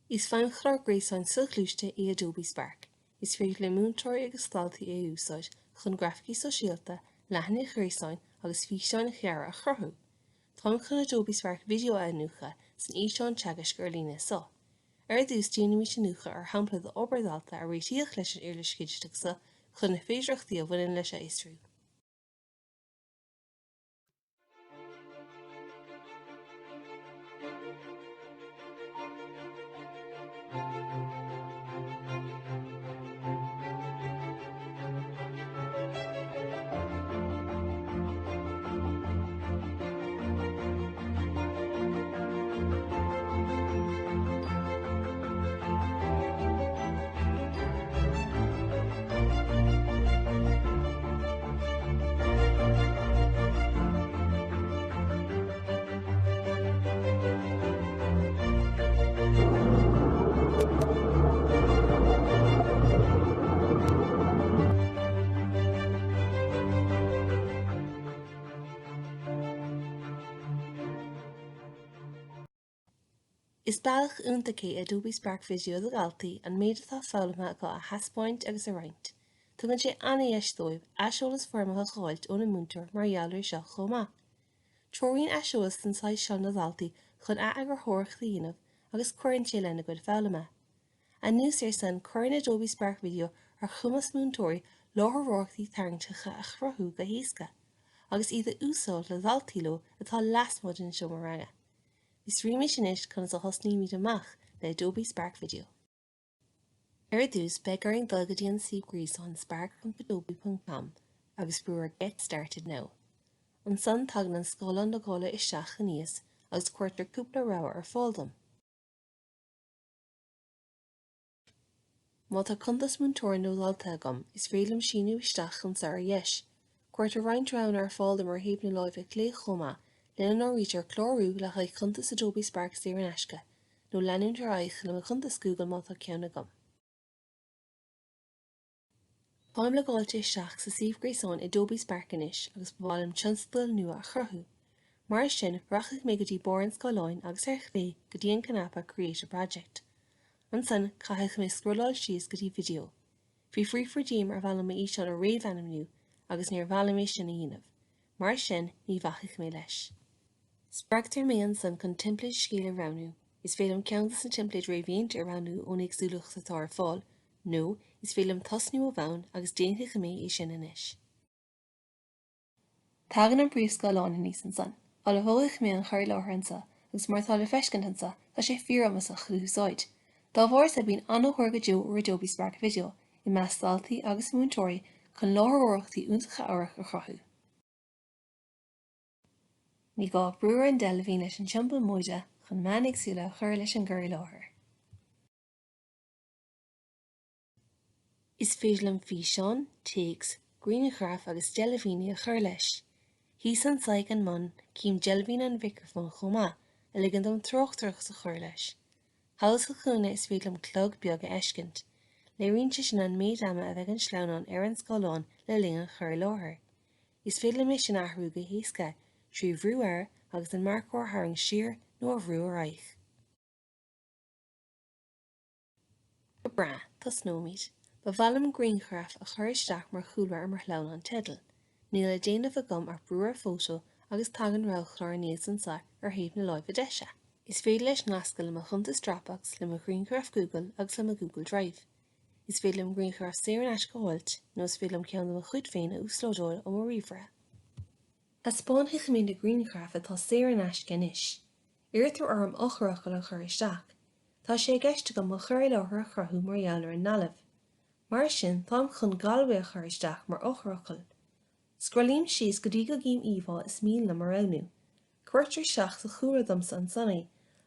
Is feidhmchlár gréasáin soghluaiste é Adobe Spark. Is féidir le múinteoirí agus daltaí é a úsáid chun grafaicí sóisialta, leathanaigh ghréasáin agus físeáin ghearra a chruthú. Táim chun Adobe Spark Video a iniúchadh san fhíseán teagaisc ar líne seo. Ar dtús déanfaimid iniúchadh ar shampla d'obair dalta a réitíodh leis an uirlis dhigiteach seo chun na féidearthachtaí a bhaineann leis a fhiosrú. Is bealach iontach é Adobe Spark Video do dhaltaí an méid atá foghlamtha acu a thaispeáint agus a roinnt. Tugann sé an-deis dóibh aiseolas foirmeach a fháilt óna múinteoir mar gheall air seo chomh maith. Treoraíonn aiseolas den saghas seo na daltaí chun atheagarthóireacht a dhéanamh agus cuireann sé lena gcuid foghlama. Anuas air san, cuireann Adobe Spark Video ar chumas múinteoirí láithreoireachtaí tarraingteacha a chruthú go héasca, agus iad a úsáid le daltaí leo atá lasmuigh den seomra ranga. Fiosraímis anois conas a thosnaímid amach le Adobe Spark Video. Ar dtús, beidh orainn dul go dtí an suíomh gréasáin spark.adobe.com agus brú ar Get Started Now. Ansan tagann an scáileán logála isteach aníos agus cuirtear cúpla rogha ar fáil dom. Má tá cuntas múinteora nó dalta agam, is féidir liom síniú isteach anseo ar dheis. Cuirtear roinnt roghanna ar fáil dom ar thaobh na láimhe clé chomh maith, lena n-áirítear clárú le haghaidh cuntas Adobe Spark saor in aisce, nó leanúint ar aghaidh le mo chuntas Google má tá ceann agam. Táim logáilte isteach sa suíomh gréasáin Adobe Spark anois agus ba mhaith liom tionscadal nua a chruthú. Mar sin, rachaidh mé go dtí barr an scáileáin agus ar chlé go dtí an cnaipe Create a Project. Ansan, caithfidh mé scrolláil síos go dtí Video. Fiafraífear díom ar mhaith liom m'fhíseán a réamhainmniú agus níor mhaith liom é sin a dhéanamh. Mar sin, ní bhacfaidh mé leis. Spreagtar mé ansan chun teimpléad scéil a roghnú. Is féidir liom ceann de na teimpléid réamhdhéanta a roghnú ón éagsúlacht atá ar fáil, nó is féidir liom tosnú ó bhonn agus déanfaidh mé é sin anois. Tagann an príomhscáileán aníos ansan. Ullmhóidh mé an cur i láthair anseo agus mar atá le feiscint anseo, tá sé fíorumasach le húsáid. Dá bharr seo bíonn an-tóir go deo ar Adobe Spark Video i measc daltaí agus múinteoirí chun láithreoireachtaí iontacha amhairc a chruthú. Ní gá ach brú ar an deilbhín leis an tsiombail móide chun meáin éagsúla a chur leis an gcur i láthair. Is féidir liom físeán, téacs, grianghraif agus deilbhíní a chur leis. Thíos anseo ag an mbun, cím deilbhín an mhicreafóin chomh maith, a ligeann dom tráchtaireacht a chur leis. Thall sa chúinne is féidir liom clog beag a fheiscint. Léiríonn sé sin an méid ama a bheidh an sleamhnán ar an scáileán le linn an chur i láthair. Is féidir liom é sin a athrú go héasca trí bhrú air agus an marcóir a tharraingt siar nó a bhrú ar aghaidh. Go breá, tosnóimid. Ba mhaith liom grianghraf a chur isteach mar chúlra ar mo shleamhnán teidil. Níl le déanamh agam ach brú ar Photo agus tagann roghchlár aníos anseo ar thaobh na láimhe deise. Is féidir leis nascadh le mo chuntas Dropbox, le mo ghrianghraif Google agus le mo Google Drive. Is féidir liom grianghraf saor in aisce a fháilt nó is féidir liom ceann de mo chuid féin a uaslódáil ó mo ríomhaire. Taispeánfaidh mé na grianghraif atá saor in aisce anois. Iarrtar orm eochairfhocal a chur isteach. Tá sé i gceist agam mo chur i láthair a chruthú mar gheall ar an nGaillimh. Mar sin, táim chun Galway a chur isteach mar eochairfhocal. Scrollaím síos go dtí go gcím íomhá is mian liom a roghnú. Cuirtear isteach sa chúlra domsa ansan í,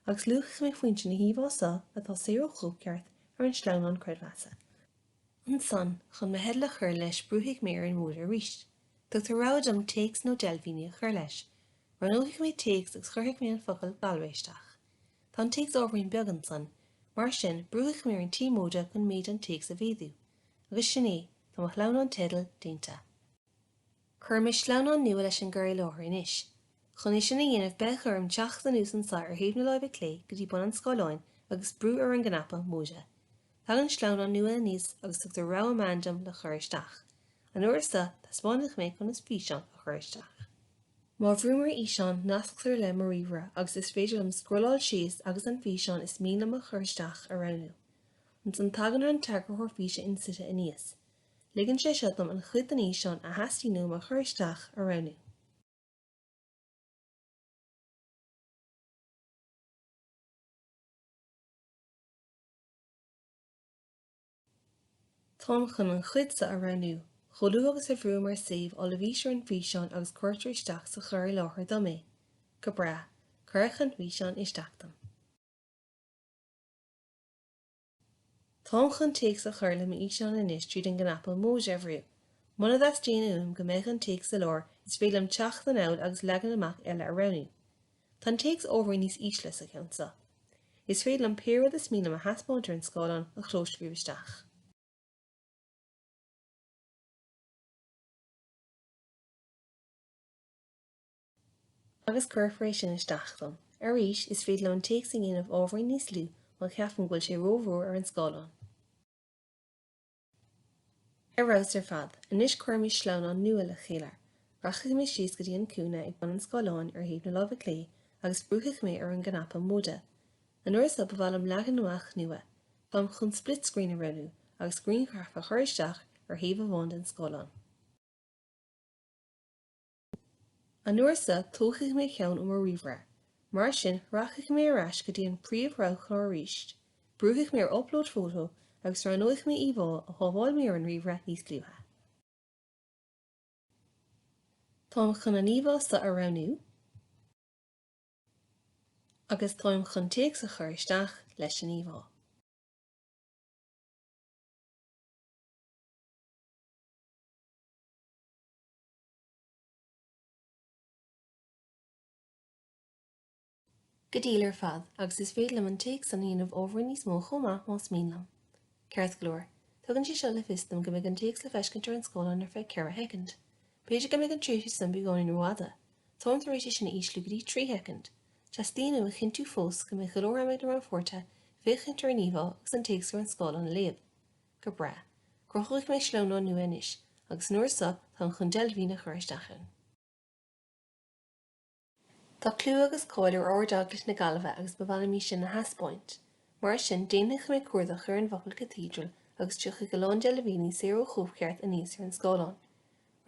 agus luafaidh mé foinse na híomhá seo, atá saor ó chóipcheart, ar an sleamhnán creidmheasa. Ansan, chun mo theideal a chur leis brúfaidh mé ar an móide arís. Tugtar rogha dom téacs nó deilbhíní a chur leis. Roghnóidh mé téacs agus cuirfidh mé an focal Galway isteach. Tá an téacs ábhairín beag ansan, mar sin brúfaidh mé ar an T móide chun méid an téacs a mhéadú. Agus sin é, tá mo shleamhnán teidil déanta. Cuirfidh mé sleamhnán nua leis an gcur i láthair anois. Chun é sin a dhéanamh beidh orm teacht anuas anseo ar thaobh na láimhe clé go dtí bun an scáileáin agus brú ar an gcnaipe Móide. Tagann sleamhnán nua aníos agus tugtar rogha meán dom le cur isteach. An uair seo, taispeánfaidh mé conas físeán a chur isteach. Má bhrúim ar fhíseán, nasctar le mo ríomhaire agus is féidir liom scrolláil síos agus an físeán is mian liom a chur isteach a roghnú. Ansan tagann an t-eagarthóir físe insuite aníos. Ligeann sé seo dom an chuid den fhíseán a theastaíonn uaim a chur isteach a roghnú. Táim chun an chuid seo a roghnú. Chomh luath agus a bhrúim ar Save ullmhaítear an físeán agus cuirtear isteach sa chur i láthair dom é. Go breá, cuireadh an físeán isteach dom. Táim chun téacs a chur le m'fhíseán anois tríd an gcnaipe Móide a bhrú. Muna dteastaíonn uaim go mbeadh an téacs sa lár, is féidir liom teacht anall agus leagan amach eile a roghnú. Tá an téacs ábhairín níos ísle sa cheann seo. Is féidir liom pé rud is mian liom a thaispeáint ar an scáileán a chlóscríobh isteach. Agus cuirfear é sin isteach dom. Arís, is féidir liom an téacs a dhéanamh ábhairín níos lú má cheapaim go bhfuil sé rómhór ar an scáileán. Ar fheabhas ar fad. Anois cuirimis sleamhnán nua le chéile. Rachaidh mé síos go dtí an cúinne ag bun an scáileáin ar thaobh na láimhe clé agus brúfaidh mé ar an gcnaipe Móide. An uair seo ba mhaith liom leagan amach nua. Táim chun Split Screen a roghnú agus grianghraf a chur isteach ar thaobh amháin den scáileán. An uair seo, tógfaidh mé ceann ó mo ríomhaire. Mar sin, rachaidh mé ar ais go dtí an príomh-roghchlár arís, brúfaidh mé ar Upload Photo agus roghnóidh mé íomhá a shábháil mé ar an ríomhaire níos luaithe. Táim chun an íomhá seo a roghnú agus táim chun téacs a chur isteach leis an íomhá. Go diail ar fad, agus is féidir liom an téacs san a dhéanamh ábhairín níos mó chomh maith más mian liom. Ceart go leor. Tugann sé seo le fios dom go mbeidh an téacs le feiscint ar an scáileán ar feadh 4 shoicind. B'fhéidir go mbeidh an tréimhse san beagáinín rófhada. Táim tar éis é sin a ísliú go dtí 3 shoicind. Teastaíonn uaim a chinntiú fós go mbeidh go leor ama ag na rannpháirtithe féachaint ar an íomhá agus an téacs ar an scáileán a léamh. Go breá. Cruthóidh mé sleamhnán nua anois, agus an uair seo táim chun deilbhín a chur isteach ann. Tá clú agus cáil ar Ardeaglais na Gaillimhe agus ba mhaith liom í sin a thaispeáint. Mar sin, déanfaidh mé cuardach ar an bhfocal cathedral agus tiocfaidh a lán deilbhíní saor ó chóipcheart aníos ar an scáileán.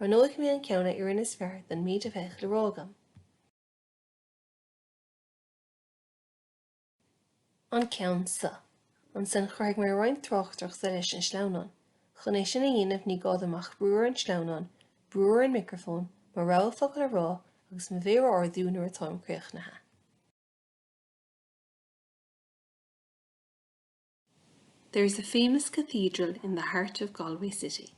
Roghnóidh mé an ceann a oireann is fearr don méid a bheadh le rá agam. An ceann seo. Ansin cuirfidh mé roinnt tráchtaireachta leis an sleamhnán. Chun é sin a dhéanamh ní gá dom ach brú ar an sleamhnán, brú ar an micreafón, mo rogha focal a rá agus mo mhéar a ardú nuair atáim críochnaithe. There is a famous cathedral in the heart of Galway city.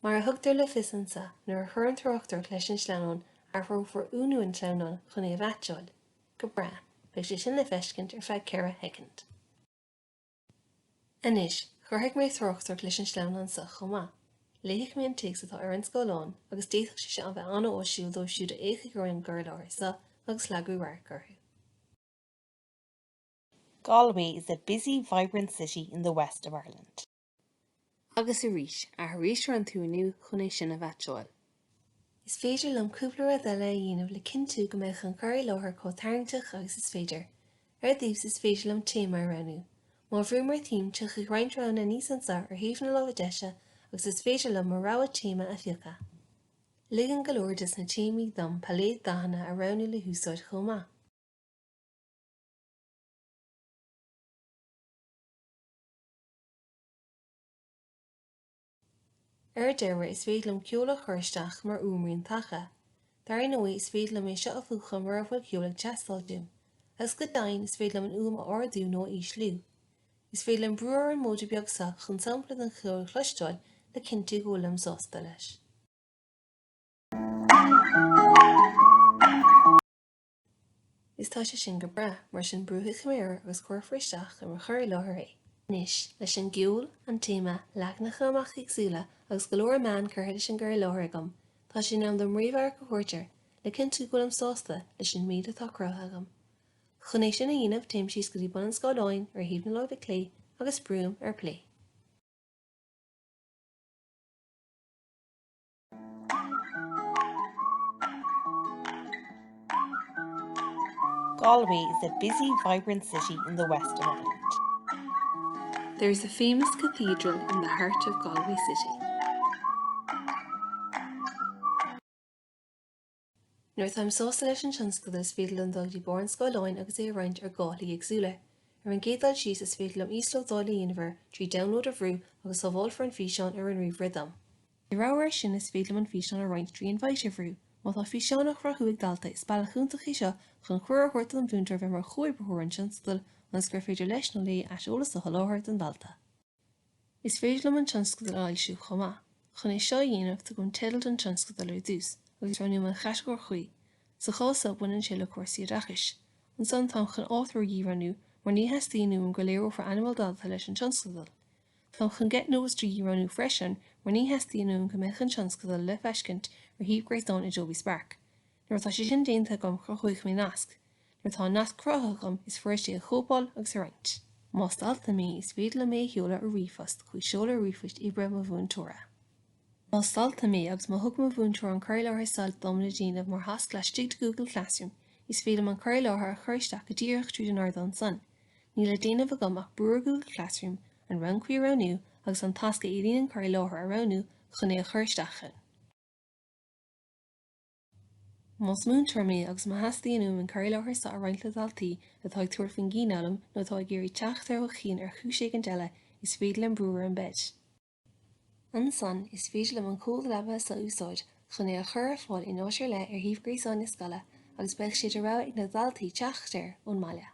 Mar a thugtar le fios anseo, nuair a chuirim tráchtaireacht leis an sleamhnán, athrófar uainiú an tsleamhnáin chun é a mheaitseáil. Go breá, beidh sé sin le feiscint ar feadh 4 shoicind. Anois, cuirfidh mé tráchtaireacht leis an sleamhnán seo chomh maith. Léifidh mé an téacs atá ar an scáileán, agus d'fhéadfadh sé seo a bheith an-áisiúil dóibh siúd a fhéachfaidh ar an gcur i láthair seo agus lagú radhairc orthu. Galway is a busy, vibrant city in the west of Ireland. Agus arís, athraítear an t-uainiú chun é sin a mheaitseáil. Is féidir liom cúpla rud eile a dhéanamh le cinntiú go mbeadh an cur i láthair chomh tarraingteach agus is féidir. Ar dtús, is féidir liom téama a roghnú. Má bhrúim ar Theme, tiocfaidh roinnt roghanna aníos anseo ar thaobh na láimhe deise agus is féidir liom mo rogha téama a phiocadh. Ligeann go leor des na téamaí dom pailéad dathanna a roghnú le húsáid chomh maith. Ar deireadh, is féidir liom ceol a chur isteach mar fhuaimrian taca. Dar ndóigh, is féidir liom é seo a mhúchadh mura bhfuil ceol ag teastáil uaim. Agus go deimhin, is féidir liom an fhuaim a ardú nó a ísliú. Is féidir liom brú ar an móide beag seo chun sampla den cheol a chloisteáil le cinntiú go bhfuilim sásta leis. Is tá sé sin go breá, mar sin brúfaidh mé air agus cuirfear isteach i mo chur i láthair é. Anois, leis an gceol, an téama, leaganacha amach éagsúla agus go leor meán curtha leis an gcur i láthair agam, tá sé in am dom réamhamharc a thabhairt air, le cinntiú go bhfuilim sásta leis an méid atá cruthaithe agam. Chun é sin a dhéanamh, téim síos go dtí bun an scáileáin, ar thaobh na láimhe clé, agus brúim ar Play. Galway is a busy, vibrant city in the west of Ireland. There is a famous cathedral in the heart of Galway City. Nuair atáim sásta leis an tionscadal is féidir liom dul go dtí barr an scáileáin agus é a roinnt ar 2 shlí éagsúla. Ar an gcéad dul síos is féidir liom íoslódáil a dhéanamh air trí Download a bhrú agus sábhálfar an físeán ar an ríomhaire dom. De rogha air sin is féidir liom an físeán a roinnt trí Invite a bhrú. Má tá físeán á chruthú ag dalta is bealach iontach é seo chun cuireadh a thabhairt don mhúinteoir bheith mar chomhoibritheoir an tionscadail ionas gur féidir leis nó léi aiseolas a sholáthar don dalta. Is féidir liom an tionscadal a fhoilsiú chomh maith. Chun é seo a dhéanamh, tugaim teideal don tionscadal ar dtús, agus roghnaím an chatagóir chuí, sa chás seo baineann sé le cúrsaí oideachais. Ansan táim chun author a dhíroghnú, mar ní theastaíonn uaim go léireofar ainm an dalta leis an tionscadal. Táim chun get noticed a dhíroghnú freisin, mar ní theastaíonn uaim go mbeadh an tionscadal le feiscint ar shuíomh gréasáin Adobe Spark. Nuair atá sé sin déanta agam, cruthóidh mé nasc. Nuair atá an nasc cruthaithe agam, is fuirist é a chóipeáil agus a roinnt. Más dalta mé, is féidir liom é a sheoladh ar ríomhphost chuig seoladh ríomhphoist oibre mo mhúinteora. Más dalta mé agus má thug mo mhúinteoir an cur i láthair seo dom le déanamh mar thasc laistigh de Google Classroom, is féidir liom an cur i láthair a chur isteach go díreach tríd an ardán san. Níl le déanamh agam ach brú ar Google Classroom, an rang cuí a roghnú agus an tasc a éilíonn an cur i láthair a roghnú chun é a chur isteach ann. Más múinteoir mé agus má theastaíonn uaim an cur i láthair seo a roinnt le daltaí atá ag tabhairt faoin gcianfhoghlaim nó atá ag iarraidh teacht ar mo chinn ar chúis éigin eile, is féidir liom brú ar Embed. Ansan, is féidir liom an comhad leabaithe seo a úsáid chun é a chur ar fáil in áit ar leith ar shuíomh gréasáin na scoile agus beidh sé de rogha ag na daltaí teacht air ón mbaile.